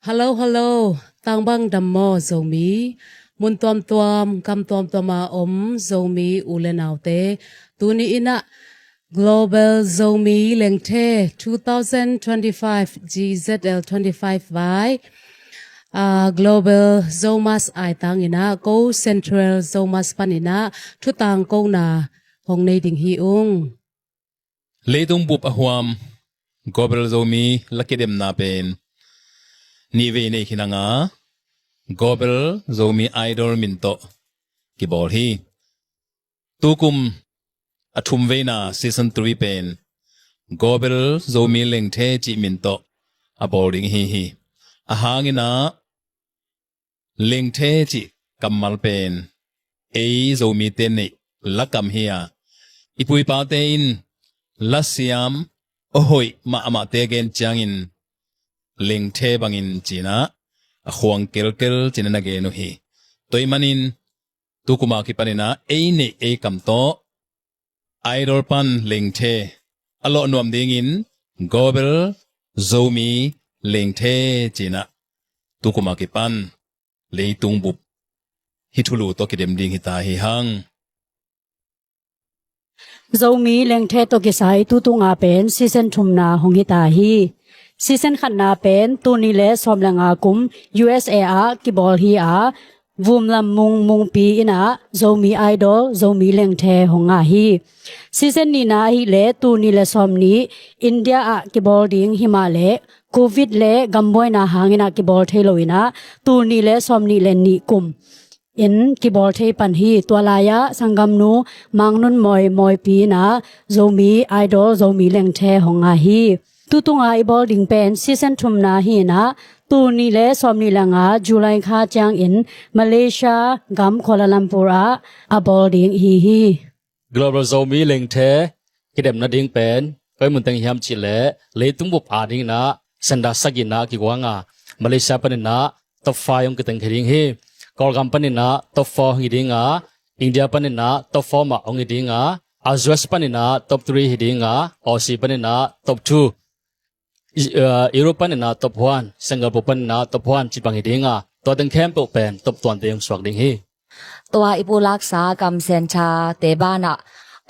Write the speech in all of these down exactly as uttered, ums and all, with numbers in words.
Hello, hello. Tangbang dam maw Zomi? Mun tuamtuam, gam tuamtuam a om Zomi u le naute, tuni in ah Global Zomi Lengthe two thousand twenty-five, G Z L twenty-five by, ah, Global Zomas Aitang in ah, Go Central Zomas pan in ah thutang kona hong nei ding hi ung. Leitung bup a huam Global Zomi la kidemna pen nihvei nei khin a nga, Global Zomi Idol min tawh kibawl hi. Tukum a thumveina, season three pen Global Zomi Lengthe cih min tawh a bawl ding hi hi. A hang in ah Lengthe cih kammal pen ei Zomite neih lakam hi a, i pu i pate in lasiam a hoih mahmahte gen ciangin Lengthe bangin ci in ah a khuang kelkel ci in ah na gen uh hi. Tua ahih manin tukum a kipan in ah ei neih ei kam tawh Idol pan Lengthe a lawh nuam dingin Global Zomi Lengthe ci in ah tukum a kipan leitung bup hih thulu tawh kidem ding hi ta hi hang. Zomi Lengthe tawh kisai tutung a pen season thumna hong hi ta hi. Season khatna pen tul nih le sawm le nga kum U S A ah kibawl hi a, Vumlam Mung Mungpi in ah Zomi Idol, Zomi Lengthe hong ngah hi. Season nihna ahih leh tul nih le sawm nih India ah kibawl ding hi mah leh Covid le gambuaina hang in ah kibawl thei lo in ah tul nih le sawm nih le nih kum in kibawl thei pan hi. Tua lai-ah sanggamnu Mang Nun Mawi Mawipi in ah Zomi Idol, Zomi Lengthe hong ngah hi. Tutung a i bawl ding pen season thumna hi in ah, tul nih le sawm nih le nga July kha ciangin Malaysia gam Kuala Lumpur ah a bawl ding hi hi. Global Zomi Lengthe kidemna ding pen koi mun teng hiam cih leh leitung bup a ding in ah senda sagihna kiguang a, Malaysia pan in ah top five hong kiteng khia ding hi. Kawlgam pan in ah top four hong hi ding a, India pan in ah top four mah hong hi ding a, U S pan in ah top three hi ding a, Aussie pan in ah top two, Europe pan in ah top one, Singapore pan in ah top one cih bang hi ding a, tua teng khempeuh pen top tuante hong suak ding hi. Tua i pulaksa gam center te banah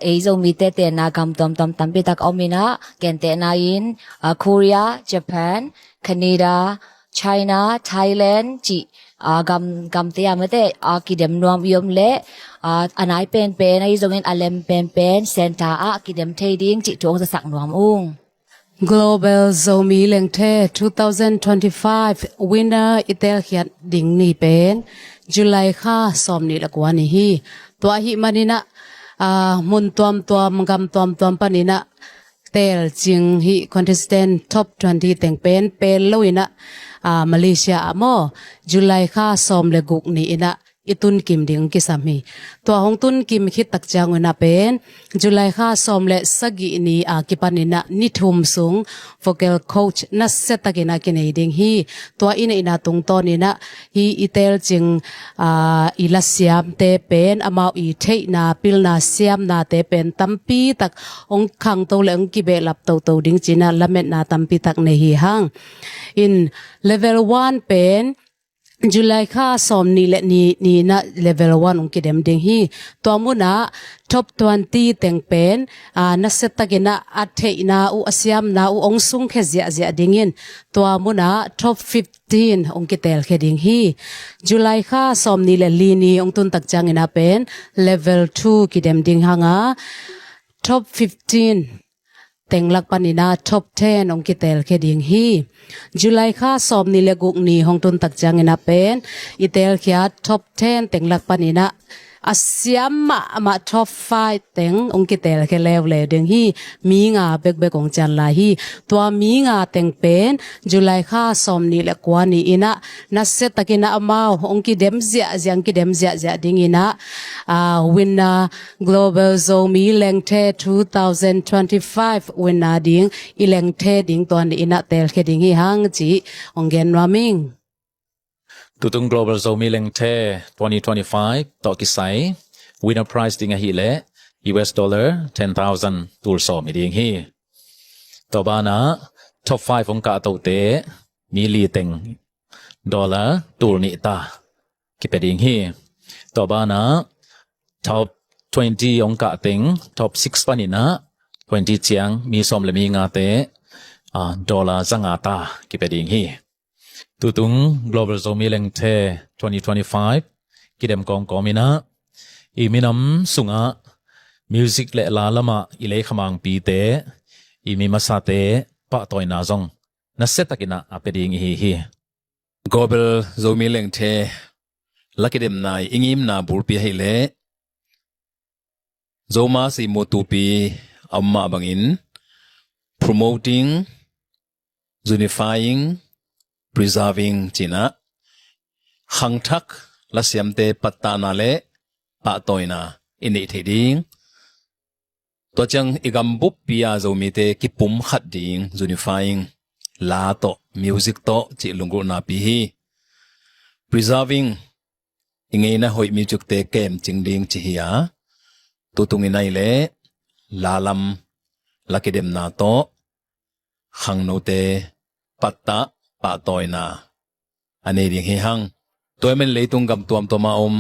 ei Zomite tenna gam tuamtuam tampitak a om in ah, gentehna in Korea, Japan, Canada, China, Thailand cih gam, gamte a mate a kidem nuam i om leh a nai penpen ahi zongin a lem penpen center ah kidem thei ding cih thu hong zasak nuam ung. Global Zomi Lengthe two thousand twenty-five winner i telkhiat ding ni pen July kha sawm nih le kua ni hi. Tua ahih manin ah mun tuamtuam, gam tuamtuam pan in ah telcing hih contestant top twenty teng pen pel lo in ah Malaysia ah maw July kha sawm le guk ni in ah i tunkim ding kisam hi. Tua hong tunkim khit tak ciang un ah pen July kha sawm le sagih ni a kipan in ah ni thum sung vocal coach nasia takin ah kinei ding hi. Tua i neihna tungtawn in ah hih i telcing i lasiamte pen amau i theihna, pilna, siamnate pen tampitak hong khangto le hong kibehlap toto ding ci in ah lametna tampitak nei hi hang. In level one pen July kha sawm nih le nih ni in ah level one hong kidem ding hi. Tua mun ah top twenty teng pen nasia takin ah a theihna uh, a siamna uh hong sungkhia ziahziah dingin tua mun ah top fifteen hong kitelkhia ding hi. July kha sawm nih le li ni hong tun tak ciangin ah pen level two kidem ding hang a, top fifteen teng lak pan in ah top ten hong kitelkhia ding hi. July kha sawm nih le guk ni hong tun tak ciangin ah pen i telkhiat top ten teng lak pan in ah a siam mahmah top five teng hong kitelkhia leuleu ding hi. Mi nga bekbek hong cian lai hi. Tua mi nga teng pen July kha sawm nih le kua ni in ah nasia takin ah amau hong kidem ziahziah, hong kidem ziahziah ding in ah winner, Global Zomi Lengthe two thousand twenty-five winner ding, i lengthe ding tua ni in ah telkhia ding hi hang cih hong gen nuam ing. Tutung Global Zomi Lengthe twenty twenty-five tawh kisai winner prize ding ahih leh U S dollar ten thousand tul sawm hi ding hi. Tua banah top five hong kahtote mi li teng dollar tul nih ta kipia ding hi. Tua banah top twenty hong kah teng top six paninah twenty ciang mi sawm le mi ngate, ah, dollar za nga ta kipia ding hi. Tutung Global Zomi Lengthe twenty twenty-five kidem kawmkawm inah i minam sungah music le la lamah i leikhamangpite, i mi masate pahtawina zong nasiatakinah a pia ding ihi hi. Global Zomi Lengthe la kidemna i ngimna bulpi ahih leh Zomasi mutupi a om mah bangin promoting, unifying, preserving cinah khangthak lasiamte pattahna le pahtawina i neih theih ding. Tua ciang i gam buppi a Zomite kipum khat ding, unifying, la tawh, music tawh cih lunggulhna pi hi. Preserving, i ngeina hoih musicte kemcing ding ci hi a, tutung i nai le la lam la kidemna tawh khangnote pattah pahtawina a nei ding hi hang. Tua ahih manin leitung gam tuamtuam a om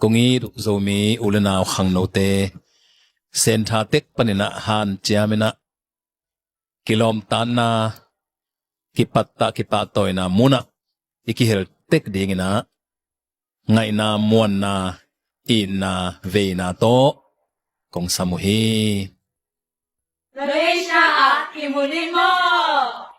kong it uh Zomi u le nau khangnote sentha tek paninah hanciam inah kilawmtatna, kipattah kipahtawina munah i kihel tek dinginah ngaihna, muanna, itna, veina tawh kong sam uh hi. Malaysia ah i mu ding maw?